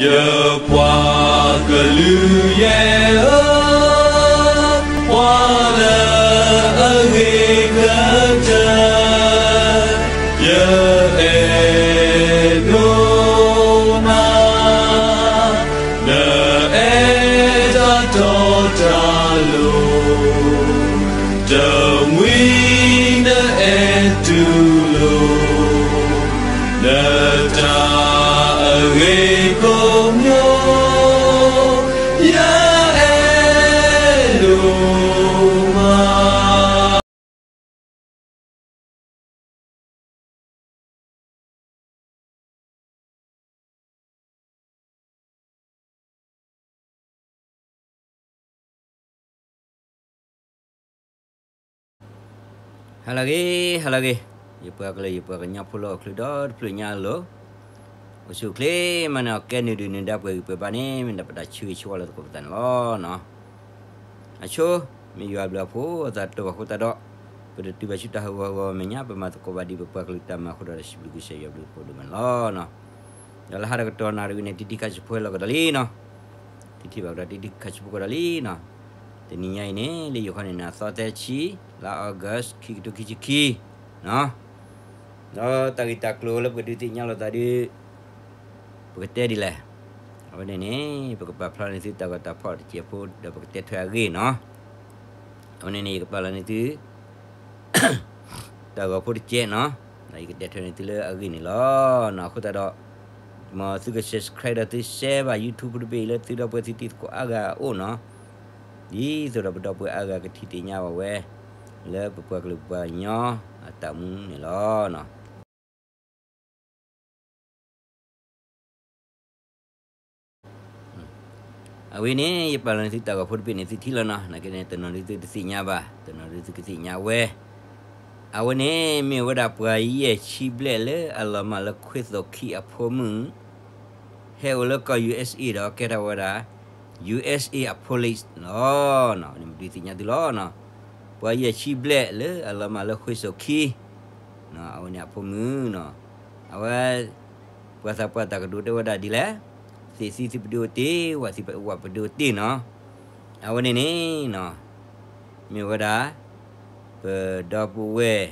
ယပှၤကလုာ်ယဲၢ်ဧၢ, ပှၤလၢအဂ့ၤကတၢၢ်, ယအဲၣ်ဒိးနၤ, နအဲၣ်တၢ်တီတၢ်လိၤ, တမှံၤနအဲၣ်တူၢ်လိာ် နတၢ်အဂ့ၤကိးမံၤ, ယအဲၣ်ဒိးမး. ဟါလၢအဂ့ၤ, ဟါလၢအဂ့ၤ, ယပှၤကလုာ် ယပှၤကညီဖိလၢအိၣ်ချုးဒီတဖျၢၣ်ညါအလိၤ, အိၣ်ဆူၣ်အိၣ်ချ့မးန့ၣ် အကဲနုာ်ဒုၣ်နုာ်ဒါပှဲၤဂံၢ်ပှဲၤဘါန့ၣ် မ့ၢ်ဒၣ်ပတၢ်ဆၢဂ့ၤဆၢဝါလၢသကိးပသးန့ၣ်လီၤ. အဆိ, မ့ၢ်ယွၤအဘျုးအဖှိၣ်အသးတအိၣ်ဘၣ်အဃိသတးဒီး, ပတတုၤဘၣ်ဆူတၢ်ဟးဂီၤဟးဂီၤမဲာ်ညါ ပမၤသကိးဘၣ်ဒ်ပပှၤကလုာ်တၢ်မၤအဃိဒီး စံးဘျုးကစၢ်ယွၤအဘျုးအဖှိၣ်ဒိၣ်မးန့ၣ်လီၤ. ဒီးလၢဟါဒီးကတီၢ်နၣ်ရံၣ်ဝဲန့ၣ် တံထံၣ်ခါဆူၣ်ဖဲလီၤကဒီးလံနီၤ, တံထံၣ်ဘၣ်ကဒီးတံထံၣ်ခါဆူၣ်ဖဲကဒီးလံနီၤ, တနံၤညါအံၤန့ၣ် လၢယိၤခီန့ၣ် အသီသၢဆံ လါ August ခံကထိခံဆံခံ နီၤ, ဒီးတၢ်ဂ့ၢ်တၢ်ကျိၤလၢပကဒုးသ့ၣ်ညါလိာ်သးဒီး ပကတဲဒ်လဲၣ်. အဝဲန့ၣ်န့ၣ် ပကပာ်ဖျါန့ၢ်သုတၢ်ဂီၤတၢ်ဖီၣ်တစဲးဖိ ဒီးပကတဲထွဲအဂ့ၢ်နီၤ. အဝဲန့ၣ်န့ၣ် ယကပာ်လီၤန့ၢ်သု တၢ်ဂီၤဖိတစဲးနီၤ, ဒီးယကတဲထွဲန့ၢ်သုလၢအဂ့ၢ်န့ၣ်လီၤ. အဃိသတးဒီး မ်သုက subscribe ဒီးသု share ဘၣ် YouTube တဘ့ၣ်အံၤလၢသုဒီပုၢ်ဝဲၢ်သုတံၤသကိးအါဂၤအအိၣ်နီၤ, ဒ်သိးဒီးပဒီပုၢ်ဝဲၢ်အါဂၤကထံၣ်သ့ၣ်ညါဘၣ်ဝဲ လၢပပှၤကလုာ်ပပှၤကညီအတၢ်အိၣ်မူန့ၣ်လီၤ. အဝဲန့ၣ် ယပာ်လီၤန့ၢ်သုတၢ်ဂီၤဖိတဘ့ၣ်န့ၣ် သုထံၣ်လီၤနီၤ, နာ်က့န့ၣ် တနီၤဒုးသုတသ့ၣ်ညါဘၣ်, တနီၤဒုးသုကသ့ၣ်ညါဝဲ. အဝဲန့ၣ်မ့ၢ်ဝဲဒၣ်ပှၤယဲၢ်ဆံဘျဲၣ်လၢအလီၤမၢ်လၢခွ့သိးခံအဖိမုၣ် ဟဲအိၣ်လၢကီၢ် ယူၣ်အ့ၣ်စ့ၣ် ဒီးကဲထီၣ်ဝဲဒၣ် ယူၣ်အ့ၣ်စ့ၣ် အ police လီၤ. အဝဲန့ၣ်ပဒုးသ့ၣ်ညါသုလီၤ. ပှၤယဲၢ်ဆံဘျဲၣ်လၢအလီၤမၢ်လၢခွ့သိးခံ အဝဲန့ၣ်အဖိမုၣ်နီၤ, အဝဲ ပှၤသးပှၢ်တၢ်ကတိၤတဲဝဲဒၣ်ဒ်လဲၣ်, သ့ၣ်သံသုပဒုးအိၣ်တ့ၢ်, ဝၣ်သံဝၣ်ပဒုးအိၣ်တ့ၢ်နီၤ. အဝဲန့ၣ်န့ၣ် မ့ၢ်ဝဲဒၣ် ပဒီပုၢ်ဝဲၢ်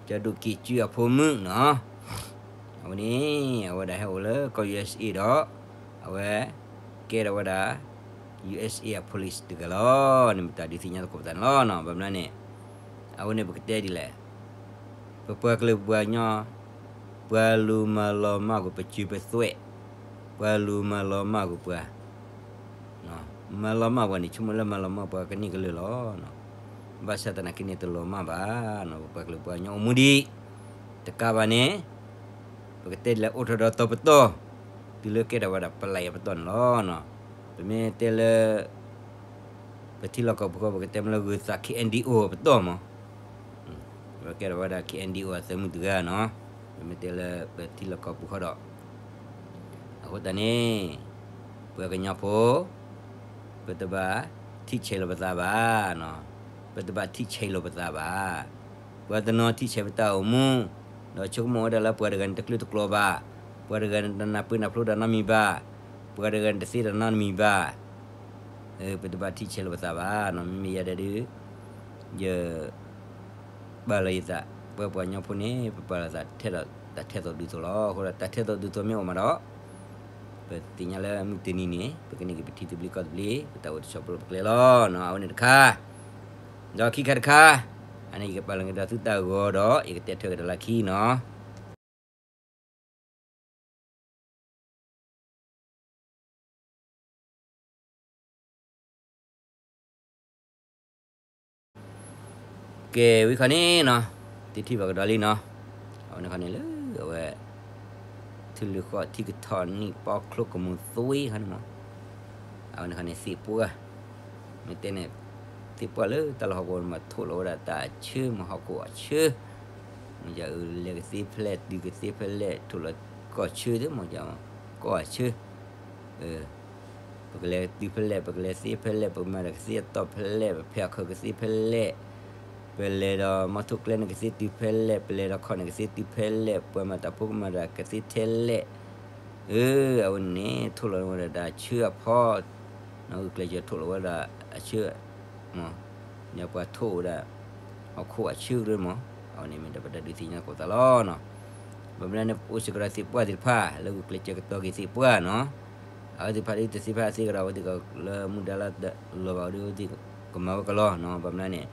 ကၠီဒိၣ်ကံးစုအဖိမုၣ်နီၤ. အဝဲန့ၣ် အဝဲဒၣ်ဟဲအိၣ်လၢကီၢ် ယူၣ်အ့ၣ်စ့ၣ် ဒီး အဝဲကဲထီၣ်ဝဲဒၣ် ယူၣ်အ့ၣ်စ့ၣ် အ police တဂၤလီၤ. န့ၣ်မ့ၢ်တၢ်ဒုးသ့ၣ်ညါသကိးပသးန့ၣ်လီၤ. ဘၣ်မနုၤန့ၣ် အဝဲန့ၣ်ပကတဲဒ်လဲၣ်, ပပှၤကလုာ်ပပှၤကညီ ပှၤလူၤမၤလီၤမၢ်ကွံာ်ပစုပသွဲၣ်, ပှၤလူၤမၤလီၤမၢ်ကွံာ်ပှၤ မၤလီၤမၢ်ပှၤန့ၣ် ဆိကမိၣ်လၢမၤလီၤမၢ်ပှၤကန့ၢ်ကလုၢ်လီၤ. ဘၣ်ဆၣ်သနာ်က့န့ၣ် တလီၤမၢ်ဘၣ်, ပပှၤကလုာ်ပှၤကညီအိၣ်မူဒံး တကးဘၣ်န့ၣ် ပကတဲဒ်လဲၣ် အိၣ်ထီၣ်ဒီးတပတီၢ် တုၤလၢကဲထီၣ်ဝဲဒၣ်ပလံးအပတီၢ်န့ၣ်လီၤ. ပမ့ၢ်တဲလၢ ပထံလီၢ်ကီၢ်ပူၤဃီ ပကတဲမ့ၢ်လၢဂုၤသး ခ့ၣ်အဲၣ်ဒံၣ်အိၣ် အပတီၢ်မး, ပကဲထီၣ်ဝဲဒၣ် ခ့ၣ်အဲၣ်ဒံၣ်အိၣ် အသုးမုၢ်တဂၤနီၤ, ပမ့ၢ်တဲလၢပထံလီၢ်ကီၢ်ပူၤဃီဒီး အဃိသတးန့ၣ် ပှၤကညီဖိ ပတဘၣ်ထံၣ်ဆဲးလိာ်ပသးဘၣ်, ပတဘၣ်ထံၣ်ဆဲးလိာ်ပသးဘၣ်. ပှၤတနီၤထံၣ်ဆဲးပတၢ်အိၣ်မူ, ဒီးဆိကမိၣ်ဝဲဒၣ်လၢပှၤတဂၤန့ၣ်တကျၢၤတကျီၤဘၣ်, ပှၤတဂၤန့ၣ်တနၢ်ပၢၢ်နၢ်ဖျိတၢ်နီတမံၤဘၣ်, ပှၤတဂၤန့ၣ်တသ့တၢ်နီတမံၤဘၣ်. ပတဘၣ်ထံၣ်ဆဲးလိာ်ပသးဘၣ်နီၤ, မ့မ့ၢ်ယၤဒဲးဒုး ယ ပာ်လီၤယသး, ပှၤပှၤကညီဖိန့ၣ် ပပာ်လီၤသးထဲဒီးတၢ်ထဲသိးဒုးသိးလီၤ. အဃိဒီးတၢ်ထဲသိးဒုးသိးမ့ၢ်အိၣ်မးဒီး ပသ့ၣ်ညါလၢမုၢ်တနံၤန့ၣ် ပကန့ၢ်က့ၤပထံသဘျ့ကီၢ်သဘျ့ ပတၢ်အိၣ်တဆီးပလိာ်ပကျဲလီၤ. အဝဲန့ၣ်တခါ, ဒီးခံခါတခါ, အန့ၣ်ယကပာ်လီၤက့ၤဒီးသုတၢ်ဂီၤဒီး ယကတဲထွဲကဒီးလၢခံနီၤ. ကဲ ဝံၤခီန့ၣ်နီၤ, တထံၣ်ဘၣ်ကဒီးလံနီၤ, အဝဲန့ၣ်ခီန့ၣ်လၢ အဝဲ ထူၣ်လုၢ်ဃီထံကထီၣ်နံၣ်ပီချိကမူၤသွံခီန့ၣ်မး, အဝဲန့ၣ်ခီန့ၣ်သ့ၣ်ပှၢ်, မ့ၢ်တဲန့ၣ် သ့ၣ်ပှၢ်လၢတၢ်လီၢ်ဟီၣ်ခိၣ်မးထိၣ်လီၤဝဲဒၣ်တၢ်အဆၢ မ့ၢ်ဟီၣ်ခိၣ်အဆၢ, မ့ၢ်လဲၤကသ့ဖဲလဲၣ် တုၤကသ့ဖဲလဲၣ် ထိၣ်လီၤကီၢ်ဆၢသ့ၣ်မး ကီၢ်အဆၢ ပကလဲၤတုၤဖဲလဲၣ် ပကလဲၤသ့ဖဲလဲၣ် ပကမၤတၢ်ကသ့အတီၢ်ဖဲလဲၣ် ပဖဲးအခၢးကသ့ဖဲလဲၣ်, ပလဲၤဒီးမီထိၣ်ကျဲန့ၣ်ကသ့တုၤဖဲလဲၣ် ပလဲၤဒီးခီၣ်န့ၣ်ကသ့တုၤဖဲလဲၣ် ပှၤမၤတၢ်ဖိကမၤတၢ်ကသ့ထဲလဲၣ်, အၢ အဝဲန့ၣ်န့ၣ် ထိၣ်လီၤဝဲဒၣ်အဆၢအဖီ, နီၢ်ဂုာ်ကျဲးစၢးထိၣ်လီၤဝဲဒၣ်အဆၢ, မ့ၢ်, န့ၣ်ပှၤထိၣ်ဝဲဒၣ် အခိၣ်အဆၢကရၢမ့ၢ်, အဝဲန့ၣ်မ့ၢ်တၢ်ပတၢ်ဒုးသ့ၣ်ညါကိးသးလီၤနီၤ. ဘၣ်မနုၤန့ၣ် ပအိၣ်စ့ၢ်ကီးဒီးသ့ၣ်ပှၢ်သ့ၣ်တဖၣ် လၢဂုာ်ကျဲးစၢးကတီၤက့ၤသ့ၣ်ပှၢ်နီၤ, အဝဲသ့ၣ်တဖၣ်ဒ်တသ့ၣ်တဖၣ်သ့ကဒီး အဝဲသ့ၣ်ကလၢမူဒါလၢလီၤဘၣ်အီၤဒီး အဝဲသ့ၣ်ကမၤဝဲကလီနီၤ. ဘၣ်မနုၤန့ၣ်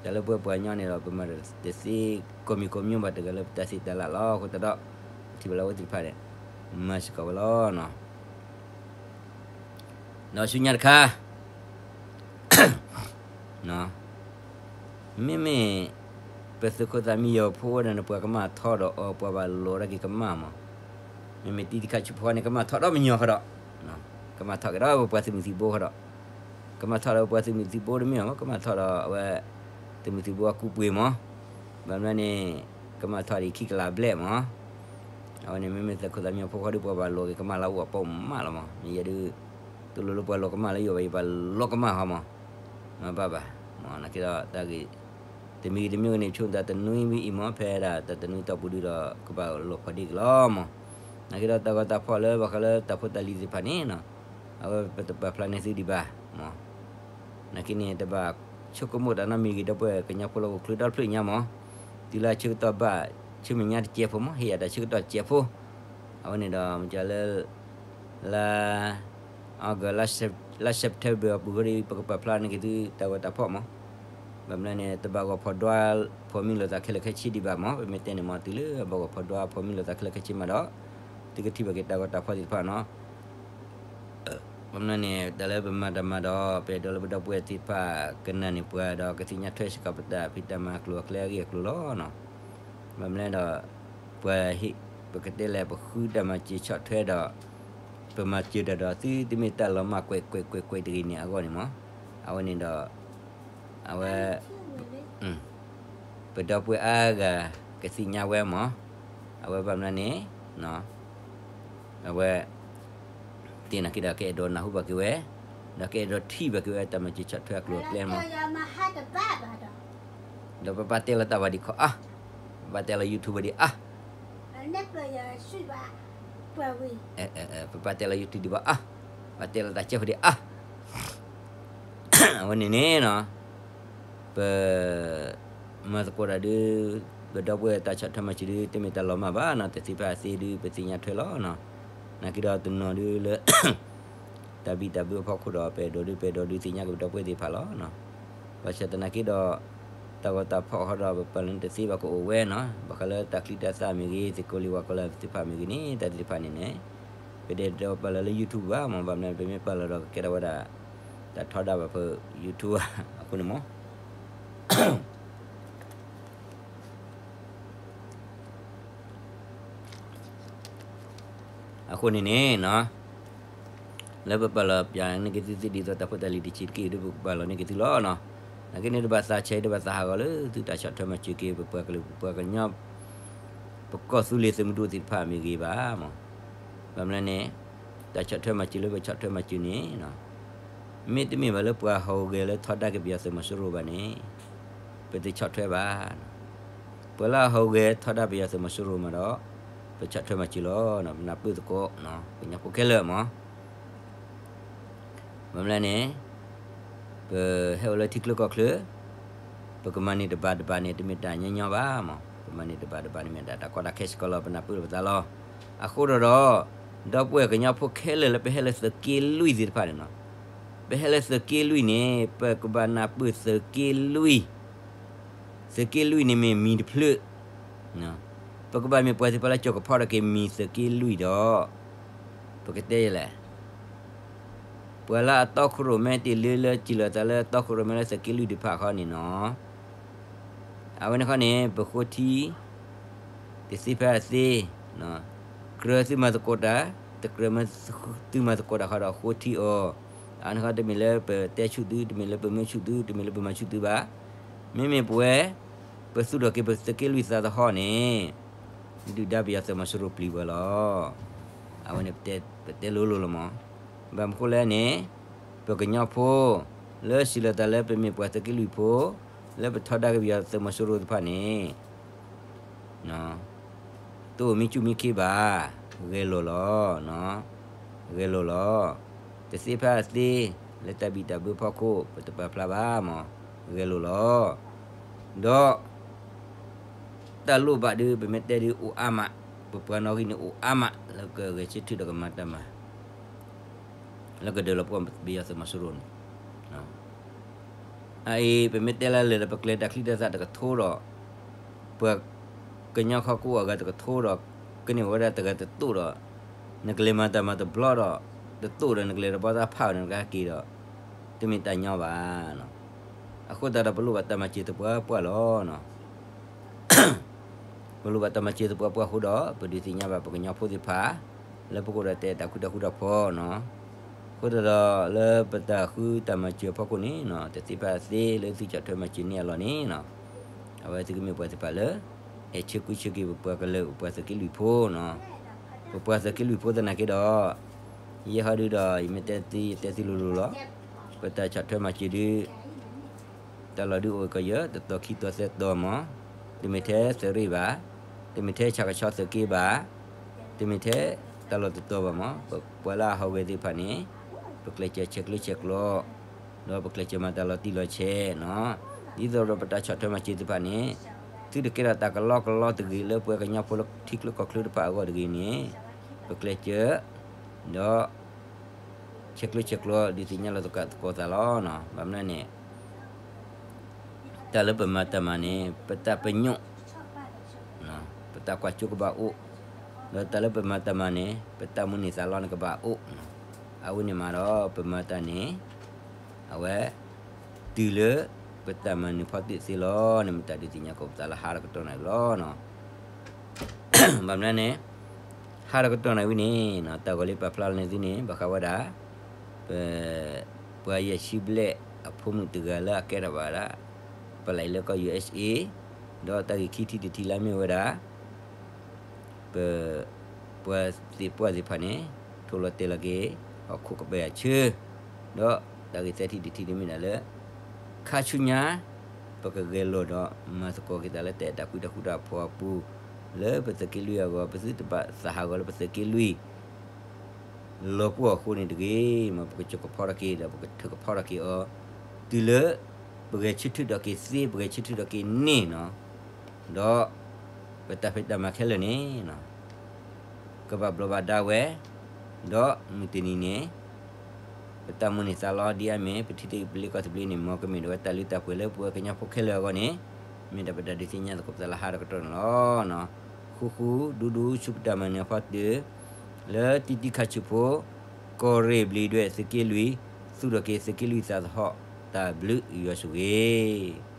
တၢ်လၢပဝဲပှၤကညီန့ၣ်ဒီး ပမၤတသ့ကိးမံၤကိးမံၤဘၣ်တဂၤလၢပတၢ်သ့တၢ်လၢ်လီၤ. အဃိသတးဒီး ပထံၣ်ဘၣ်လၢအဝဲသ့ၣ်တဖၣ်န့ၣ် မၤစ့ၢ်ကီးဝဲလီၤနီၤ. ဒီးဆူညါတခါ မ့မ့ၢ် ပသုးခိၣ်သးမံယီၤဖိဝဲဒၣ်န့ၣ် ပှၤကမၣ်ထီဒီးအီၤ ပှၤဘၣ်လိးဒၣ်က့ၤကမၣ်မး, မ့မ့ၢ်တံၤတခါဆူဖီန့ၣ် ကမၣ်ထီဒီးမညီၤဃီဒီး, ကမၣ်ထီကဒီးပပှၤသုးမုၢ်သံၣ်ဘိဃီဒီး, ကမၣ်ထီဒီးပပှၤသုးမုၢ်သံၣ်ဘိတမ့ၢ်မး ကမၣ်ထီဒီးအဝဲ သုးမုၢ်သံၣ်ဘိအကူပှ့ၤမး, ဘၣ်မနုၤန့ၣ် ကမၣ်ထီဒံးခံကလးဘျဲၣ်မး, အဝဲန့ၣ်မ့မ့ၢ်သုးခိၣ်သးမံယီၤဖိဃီဒီး ပှၤဘၣ်လိးက့ၤကမၣ်လၢအအိၣ်အပိာ်မးလီၤမး, မ့ၢ်ယဲဒုး တလိၣ်လၢပှၤလိးကမၣ်လၢယိာ်ဘၣ် ယဘၣ်လိးကမၣ်ဃီမး, မ့ၢ်ဘၣ်ဘၣ်, မ့ၢ်နာ်က့ဒီးတၢ်ဂ့ၢ် တမံၤဂ့ၤတမံၤဂ့ၤန့ၣ် ဆိတၢ်တနွံဝံၤအံၤမး ဖဲဒၣ်တၢ်တနွံတီၢ်ပူၤဒုးဒီး ကဘၣ်လိးဖီဒ့ၣ်က့ၤလီၤမး, နာ်က့ဒီးတၢ်ဂီၤတၢ်ဖီၣ်လၢဘၣ်ဃးလၢတၢ်ဖိတၢ်လံၤသ့ၣ်တဖၣ်န့ၣ် အဝဲပတပာ်ဖျါန့ၢ်သုဒံးဘၣ်မး, နာ်က့န့ၣ် တဘၣ်ဆိကမိၣ်တၢ်နီတမံၤဂ့ၤ ဒီပုၢ်ဝဲၢ်ကညီဖိလၢဟီၣ်ခိၣ်ချၢဒီတဖျၢၣ်ညါမး, တုၤလၢအဆၢကတီၢ်ဘၣ် ဆူမဲာ်ညါတစဲးဖိမး ဟ့ၣ်ယၤတၢ်ဆၢကတီၢ်တစဲးဖိ, အဝဲန့ၣ်ဒီး မ့ၢ်လၢ လါ August လါ September အပူၤဃီဒီး ပကပာ်ဖျါန့ၢ်က့ၤသုတၢ်ဂီၤတၢ်ဖီၣ်မး, ဘၣ်မနုၤန့ၣ် တဘၣ်ဂီၤဖီၣ်ဒွး ဖီၣ်မံလိာ်သးခဲလၢာ်ခဲဆ့ဒံးဘၣ်မး, ပမ့ၢ်တဲန့ၣ်မး တုၤလၢအဘၣ်ဂီၤဖီၣ်ဒွးဖီၣ်မံလိာ်သးခဲလၢာ်ခဲဆ့မးဒီး သုကထံၣ်ဘၣ်က့ၤတၢ်ဂီၤတၢ်ဖီၣ်သ့ၣ်တဖၣ်နီၤ ဘၣ်မနုၤန့ၣ် တၢ်လၢပမၤတၢ်မၤဒီး ပအဲၣ်ဒိးလၢပဒီပုၢ်ဝဲၢ်သ့ၣ်တဖၣ် ကနၣ်န့ၢ်ပှၤဒီး ကသ့ၣ်ညါထွဲစ့ၢ်ကီးပတၢ်ဖံးတၢ်မၤအကျိၤအကျဲအဂ့ၢ်အကျိၤလီၤ. ဘၣ်မနုၤဒီး ပှၤဟ့ၣ် ပကတဲလဲၣ်ပဃုတၢ်မၤစၢၤဆီၣ်ထွဲဒီး ပမၤစၢၤတၢ်ဒီး သုတမ့ၢ်တၢ်လီၤမၢ်ကွဲးကွဲးကွဲးကွဲးတဂ့ၤန့ၣ်အဂီၢ်န့ၣ်မး, အဝဲန့ၣ်ဒီး အဝဲ ပဒီပုၢ်ဝဲၢ်အါဂၤကသ့ၣ်ညါဝဲမး, အဝဲဘၣ်မနုၤန့ၣ် အဝဲ သ့ၣ်နာ်က့ဒီး ကအဲၣ်ဒိးနၢ်ဟူဘၣ်က့ၤဝဲ, ဒီးကအဲၣ်ဒိးထံၣ်ဘၣ်က့ၤဝဲတၢ်မၤစၢၤဆီၣ်ထွဲအကျိၤအကျဲမး, ဒီးပပာ်တဲလီၤတၢ်ဝဲဒံးခီအါ, ပပာ်တဲလီၤ YouTube ဝဲဒံးအါ, ပပာ်တဲလီၤ YouTube ဒံးဘၣ်အါ, ပပာ်တဲလီၤတၢ်ကဲဖိဒံးအါ အဝဲန့ၣ်န့ၣ်နီၤ, ပ မၤသကိးတၢ်ဒုး ပဒီပုၢ်ဝဲၢ်တၢ်ဆီၣ်ထွဲမၤစၢၤဒုး တမ့ၢ်တၢ်လီၤမၢ်ဘၣ်နီၤ, တသ့ၣ်တဖၣ်သ့ဒုး ပသ့ၣ်ညါထွဲလီၤနီၤ, နာ်က့ဒီးတနီၤဒုးလၢ တၢ်ဘံၣ်တၢ်ဘၢအဖီခိၣ်ဒီး ပအဲၣ်ဒိးဒုး ပအဲၣ်ဒိးဒုးသ့ၣ်ညါက့ၤပဒီပုၢ်ဝဲၢ်သ့ၣ်တဖၣ်လီၤနီၤ, ဘၣ်ဆၣ်သနာ်က့ဒီး တၢ်ဂီၤတၢ်ဖီၣ်ဃီဒီး ပပာ်လီၤန့ၣ်တသ့ဘၣ်ကအိၣ်ဝဲနီၤ, ဘၣ်ဃးလၢတၢ်ချံတၢ်သၣ်မ့ၢ်ဂ့ၤ သကိးလံာ်ဝၤကီၤလၢသ့ၣ်တဖၣ်မ့ၢ်ဂ့ၤန့ၣ် တၢ်သ့ၣ်တဖၣ်န့ၣ်န့ၣ် ပတအဲၣ်ဒိးပာ်လီၤလၢ YouTube ဘၣ်မး, ဘၣ်မနုၤ ပမ့ၢ်ပာ်လီၤဒီးကကဲထီၣ်ဝဲဒၣ် တၢ်ထီဒါဘၣ်ဖဲ YouTube အဃိန့ၣ်မး အဃိန့ၣ်န့ၣ်နီၤ, လၢပပာ်လီၤပျၢ်န့ၢ်က့ၤသုသ့ၣ် ဒ်သိးတၢ်ဖိတၢ်လံၤတဆံးတက့ၢ်ဒီး ပကပာ်လီၤန့ၢ်က့ၤသုလီၤနီၤ, နာ်က့န့ၣ် တဘၣ်သးဆဲး တဘၣ်သးဟးဂီၤလၢသုတၢ်ဆီၣ်ထွဲမၤစၢၤက့ၤ ပပှၤကလုာ် ပပှၤကညီ ပကီၢ်သူလ့ၤသုးမုၢ်ဒိၣ်သ့ၣ်တဖၣ်မ့ၢ်ဂ့ၤဘၣ်မး, ဘၣ်မနုၤန့ၣ် တၢ်ဆီၣ်ထွဲမၤစၢၤလၢပဆီၣ်ထွဲမၤစၢၤန့ၣ် မ့တမ့ၢ်ဘၣ်လၢပှၤဟူးဂဲၤလၢထီဒါက့ၤပယီၤသုးမီၤစိရိၤဘၣ်န့ၣ် ပတဆီၣ်ထွဲဘၣ်. ပှၤလၢအဟူးဂဲၤထီဒါပယီၤသုးမီၤစိရိၤမးဒီး ပဆီၣ်ထွဲမၤစၢၤလီၤ. ပနၢ်ပၢၢ်သကိး ကညီဖိခဲလၢာ်မး ဘၣ်မနုၤလဲၣ်န့ၣ် ပဟဲအိၣ်လၢထံချၢကီၢ်ချၢ ပကမၤန့ၢ်တဘၣ်တဘၣ်န့ၣ် တမ့ၢ်တၢ်ညီညီဘၣ်မး, ပမၤန့ၢ်တဘၣ်တဘၣ်န့ၣ် မ့ၢ်ဒၣ်တၢ်ကီတၢ်ခဲစ့ၢ်ကီးလီၤ. ပနၢ်ပၢၢ်လိာ်ပသးလီၤ. အဃိဒီး ဒီပုၢ်ဝဲၢ်ကညီဖိခဲလၢာ်လၢပဟဲလၢသုးက့လွံၢ်သ့ၣ်တဖၣ်န့ၣ်နီၤ, ပဟဲလၢသုးက့လွံၢ်န့ၣ် ပကဘၣ်နၢ်ပၢၢ်သုးက့လွံၢ် သုးက့လွံၢ်န့ၣ်မ့ၢ်မံၤတဖျၢၣ်, ပကဘၣ်မ့ၢ်ပှၤသ့ၣ်တဖၣ်လၢကၠီၣ်ကဖီထီၣ်က့ၤမံၤသုးက့လွံၢ်ဒီး ပကတဲယဲလဲၣ်, ပှၤလၢအတီခိၣ်ရိၣ်မဲတ့ၢ်လၢလၢစံၣ်လီၤသးလၢတီခိၣ်ရိၣ်မဲလၢသုးက့လွံၢ်တဖၣ်ဃီန့ၣ်နီၤ, အဝဲန့ၣ်ဃီန့ၣ် ပဃိထံ တသ့ဖဲအသ့, ကြၢးသုမၤသကိးတၢ်, တကြၢးမ့ၢ်သုမၤသကိးတၢ်ဃီဒီးဃိထံအီၤ, အန့ၣ်ဃီတမ့ၢ်လၢပတဲဆူၣ်သု, တမ့ၢ်လၢပမၢဆူၣ်သု, တမ့ၢ်လၢပမၤဆူၣ်သုဘၣ်. မ့မ့ၢ်ပဝဲ ပသူၣ်ထီၣ်က့ၤပသုးက့လွံၢ်သးသဟီၣ်န့ၣ် ဒုၣ်ဒါပယီၤသုးမီၤစိရိၤပျံၤဝဲလီၤ. အဝဲန့ၣ်ပတဲလိၤလိၤလီၤမး. ဘၣ်မနုၤဃိလဲၣ်န့ၣ် ပကညီဖိ လၢစံၣ်လီၤသးလၢပမ့ၢ်ပှၤသုးက့လွံၢ်ဖိ လၢပထီဒါက့ၤပယီၤသုးမီၤစိရိၤတဖၣ်န့ၣ် တအိၣ်မံဆူၣ်မံခ့ဘၣ်. ဂဲၤလိာ်လီၤ, ဂဲၤလိာ်လီၤ. တသ့ဖဲအသ့ လၢတၢ်ဘံၣ်တၢ်ဘၢဖီခိၣ် ပတပာ်ဖျါဘၣ်မး, ဂဲၤလိာ်လီၤ. ဒီး တၢ်လိၣ်ဘၣ်ဒုး ပမ့ၢ်တဲဒုးအိၣ်အါမး, ပပှၤနီၣ်ဂံၢ်န့ၣ်အိၣ်အါမး လၢကဂဲၤဆၢထၢၣ်ဒီးကမၤတၢ်မၤ လၢကဒၢးလီၤပှီၢ်ပယီၤသုးမီၤစိရိၤန့ၣ်, အအံၤ ပမ့ၢ်တဲလၢလၢာ်ဒီး ပကျဲၤတၢ်ချံတၢ်သၣ်တကထိဒီး ပှၤကညီခီကိးအဂၤတကထိဒီး ကန့ၢ်ဝဲဒၣ်တဂၤတတိၢ်ဒီး နကလဲၤမၤတၢ်မၤတဘျီဒီး တတိၢ်ဒီးနကလဲၤတဘီသၣ်ဖးအီၤန့ၣ် နကဟဲက့ၤဒီး တမ့ၢ်တၢ်ညီဘၣ်. အဃိသတးဒီး ပလိၣ်ဘၣ်တၢ်မၤစၢၤသပှၢ်ပှၢ်လီၤ. ပလိၣ်ဘၣ်တၢ်မၤစၢၤသပှၢ်ပှၢ်အဃိဒီး ပဒုးသ့ၣ်ညါဘၣ်ပကညီဖိသ့ၣ်တဖၣ် လၢပကအိၣ်ဒီးတၢ်အဲၣ်တၢ်ကွံတၢ်ဃူတၢ်ဖိးနီၤ. အဃိသတးဒီး လၢပတၢ်ဃုတၢ်မၤစၢၤအဖီခိၣ်န့ၣ်နီၤ တသ့ဖဲအသ့လၢသုဆီၣ်ထွဲမၤစၢၤန့ၢ်အလီၢ်န့ၣ်နီၤ အဝဲသုကမ့ၢ်ပှၤသ့ၣ်တဖၣ်လၢ အဲၣ်ဆၢကွံဆၢက့ၤပပှၤကလုာ် ပပှၤသုးက့လွံၢ်ဖိနီၤ. ပပှၤသုးက့လွံၢ်ဖိသနာ်က့ဒီး ယဲဟီဒုဒီး ယမ့ၢ်တဲသု ယတဲသုလိၤလိၤလီၤ. ပတၢ်ဆီၣ်ထွဲမၤစၢၤဒု တၢ်လီၢ်ဒုအိၣ်ကယၢၤတတီၤခံတီၤသၢတီၤမး, တမ့ၢ်ထဲသုးရ့ၣ်ဘၣ်, တမ့ၢ်ထဲဆၣ်ကဆီသုးက့ဘၣ်, တမ့ၢ်ထဲတၢ်လီၢ်တတီၤဘၣ်မး, ပပှၤလၢအဟီၣ်ဂဲၤသ့ၣ်တဖၣ်န့ၣ် ပကျဲးစၢးဆဲးကျၢဆဲးကျိး ဒီးပကျဲးစၢးမၤတၢ်လီၤတံၢ်လီၤဆဲးနီၤ. ဒ်သိးဒီးပတၢ်ဆီၣ်ထွဲမၤစၢၤသ့ၣ်တဖၣ်န့ၣ် သုတကဲထီၣ်တၢ်ကလီကလီတဂ့ၤလၢပဝဲကညီဖိလၢထံချၢကီၢ်ချၢတဖၣ်အဂီၢ်တဂ့ၤန့ၣ် ပကျဲးစၢး ဒီး ဆဲးကျၢဆဲးကျိးဒုးသ့ၣ်ညါလီၤသကိးသးလီၤ. ဘၣ်မနုၤန့ၣ် တၢ်လၢပမၤတၢ်မၤန့ၣ် ပတၢ်ပညိၣ် ပတၢ်ကွၢ်စိကဘၣ်အိၣ်, ဒီးတၢ်လၢပမၤတၢ်မၤန့ၣ် ပတၢ်မုၢ်န့ၢ်သးလီန့ၣ်ကဘၣ်အိၣ်. အဝဲန့ၣ်မးဒီးပမၤတၢ်န့ၣ် အဝဲ တုၤလၢ ပတၢ်မၤနၢၤဖီတၢၣ်သ့လီၤန့ၣ် မ့ၢ်တၢ်ဒုးသ့ၣ်ညါကိးပသးလၢဟါတကတီၢ်နၤလီၤ. ဘၣ်မနုၤန့ၣ် ဟါတကတီၢ်နၤဝံၤန့ၣ် တၢ်ဂီၤလၢပာ်ဖျါလီၤန့ၢ်သုန့ၣ် ဘၣ်ဃးဝဲဒၣ် ပ ပှၤယဲၢ်ဆံဘျဲၣ်အဖိမုၣ်တဂၤလၢအကဲထီၣ်ဘၣ်ဝဲဒၣ် ပလံးလၢကီၢ် ယူႇအ့ၣ်စ့ၣ် ဒီးတၢ်ဂ့ၢ်ခံထံၣ်တထံၣ်လၢအမ့ၢ်ဝဲဒၣ် ပ ပှၤသ့ၣ်ပှၢ်သ့ၣ်တဖၣ်န့ၣ် ထိၣ်လီၤတဲာ်လီၤက့ၤ ဟီၣ်ခိၣ်ကပၤအဆၢ, ဒီးတၢ်ဂ့ၢ်သၢထံၣ်တထံၣ်ဒ်မ့ၢ်ဒၣ်လၢ ခါဆူညါ ပကဂဲၤလိာ်ဒီးမၤသကိးက့ၤသးလၢတၢ်အဲၣ်တၢ်ကွံတၢ်ဃူတၢ်ဖိးအပူၤ လၢပသုးက့လွံၢ်အဂီၢ် ပသုတဘၣ်သးဟးဂီၤလၢပသုးက့လွံၢ် လီၤပှီၢ်အဃိန့ၣ်တဂ့ၤ, မ်ပကစိာ်ကဖီထီၣ်က့ၤ ဒီးပကထုးကဖီထီၣ်က့ၤအီၤ, တုၤလၢ ပဂဲၤဆၢထၢၣ်ထီၣ်က့ၤသ့ ပဂဲၤဆၢထၢၣ်ထီၣ်က့ၤန့ၣ်နီၤ, ဒီး ပတၢ်ဖံးတၢ်မၤခဲလၢာ်န့ၣ် ကဘၣ်ဘျီးဘၣ်ဒါဝဲ, ဒီးမုၢ်တနံၤန့ၣ် ပတၢ်မုၢ်န့ၢ်သးလီဒ်အမ့ၢ် ပထံသဘျ့ကီၢ်သဘျ့န့ၣ် မ်ကမ့ၢ်ဒၣ်ဝဲတၢ်လုၢ်တၢ်ပှ့ၤလၢပဝဲကညီဖိခဲလၢာ်အဂီၢ်န့ၣ် မ့ၢ်ဒၣ်ပတၢ်ဒုးသ့ၣ်ညါသကိးပသးလၢဟါတကတီၢ်န့ၣ်လီၤ. ဃူဃူဒူဒူဆူပတၢ်မၤနၢၤအဖီတၢၣ် လၢတံတံခါဆူၣ်ဖိ ကီၢ်ရ့ၣ်ဘျံးဒွဲၣ်သုးက့လွံၢ် သူၣ်ထီၣ်က့ၤသုးက့လွံၢ်သးသဟီၣ် တၢ်ဘျုးယွၤဆိၣ်ဂ့ၤ